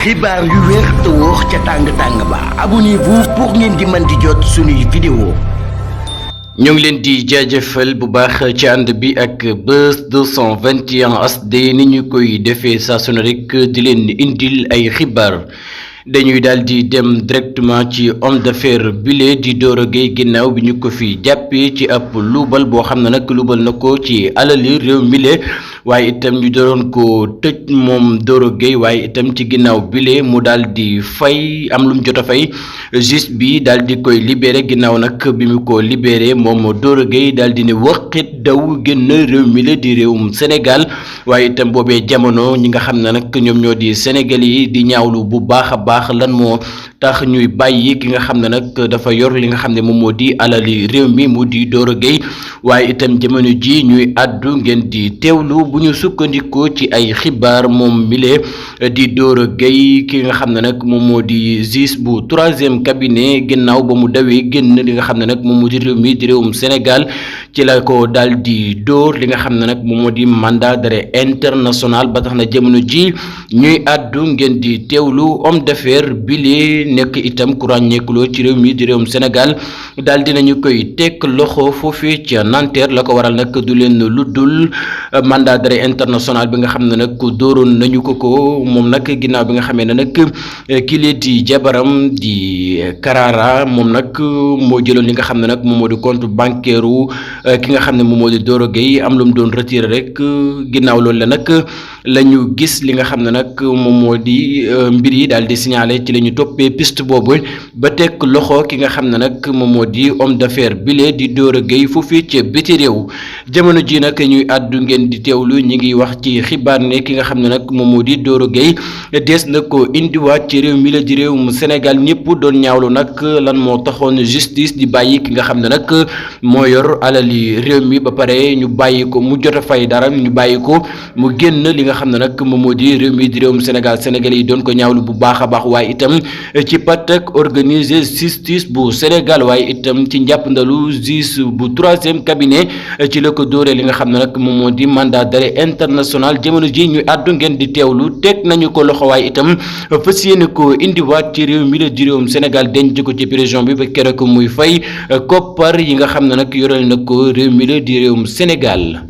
xibaar yu wér te wóor ca tàng-tàng ba abonnez-vous pour ngeen di mën di jot suñuy vidéo ñoo ngi leen di jaajëfal bu baax ci ànd bi ak Buzz 221 HD ni ñu koy defee saa su ne rek di leen indil ay xibaar dañuy daal di dem directement ci homme d'affaires bile di Doro Gueye ginnaaw bi ñu ko fi jàppee ci ab luubal boo xam ne nag luubal na ko ci alali réew mile waaye itam ñu doon ko tëj moom Doro Gueye waaye itam ci ginnaaw bile mu daal di fay am lu mu jot a fay juge bi daal di koy libéré ginnaaw nag bi mu ko libéré moom Doro Gueye daal di ne waqit daw génn réew mile di réewum Sénégal waaye itam boobee jamono ñi nga xam ne nag ñoom ñoo di Sénégal yi di ñaawlu bu baax a baax lan moo tax ñuy bàyyi ki nga xam ne nag dafa yor li nga xam ne moom moo di alali réew mi mu di Doro Gueye waaye itam jamono ji ñuy àddu ngeen di teewlu bu ñu sukkandikoo ci ay xibaar moom mile di Doro Gueye ki nga xam ne nag moom moo di juge bu troisième cabinet ginnaaw ba mu dawee génn li nga xam ne nag moom moo di réew mi di réewum Sénégal ci la ko daal di dóor li nga xam ne nag moom moo di mandat d'arrêt international ba tax na jamono ji ñuy àddu ngeen di teewlu homme d'affaires bile nekk itam ku ràññeekuloo ci réew mi di réewum Sénégal daal dinañu koy tekk loxo foofee ca Nanterre la ko waral nag du leen lu dul mandat d'arrêt international bi nga xam ne nag dóoroon nañu ko moom nag ginnaaw bi nga xamee ne nag kii di jabaram di Karara moom nag moo jëloon li nga xam ne nag moom moo di compte bancaire ki nga xam ne moom moo di Doro Gueye am lu mu doon retiré rek ginnaaw loolu la nag la ñu gis li nga xam ne nag moom moo di mbir yi daal di signalé ci la ñu toppee piste boobu ba teg loxo ki nga xam ne nag moom moo di homme d'affaires bile di Doro Gueye foofii ca biti réew jamono ji nag ñuy àddu ngeen di teewlu ñi ngi wax ci xibaar ne ki nga xam ne nag moom moo di Doro Gueye dees na ko indiwaat ci réew mi la di réewum Sénégal ñëpp doon ñaawlu nag lan moo taxoon justice di bàyyi ki nga xam ne nag moo yor alali réew mi ba pare ñu bàyyi ko mu jot a fay dara ñu bàyyi ko mu génn li nga xam ne nag moom moo di réew mi di réewum Sénégal Sénégalais yi doon ko ñaawlu bu baax a baax waaye itam ci patak organisé justice bu Sénégal waaye itam ci njàppandalu juge bu troisième cabinet ci la ko dóoree li nga xam ne nag moom moo di mandat d'arrêt international jamono ji ñu àddu ngeen di teewlu teg nañu ko loxo waaye itam fas yéene ko indiwaat ci réew mi la di réewum Sénégal denc ko ci prison bi ba keroog muy fay koppar yi nga xam ne nag yoreel na ko réew mi la di réewum Sénégal.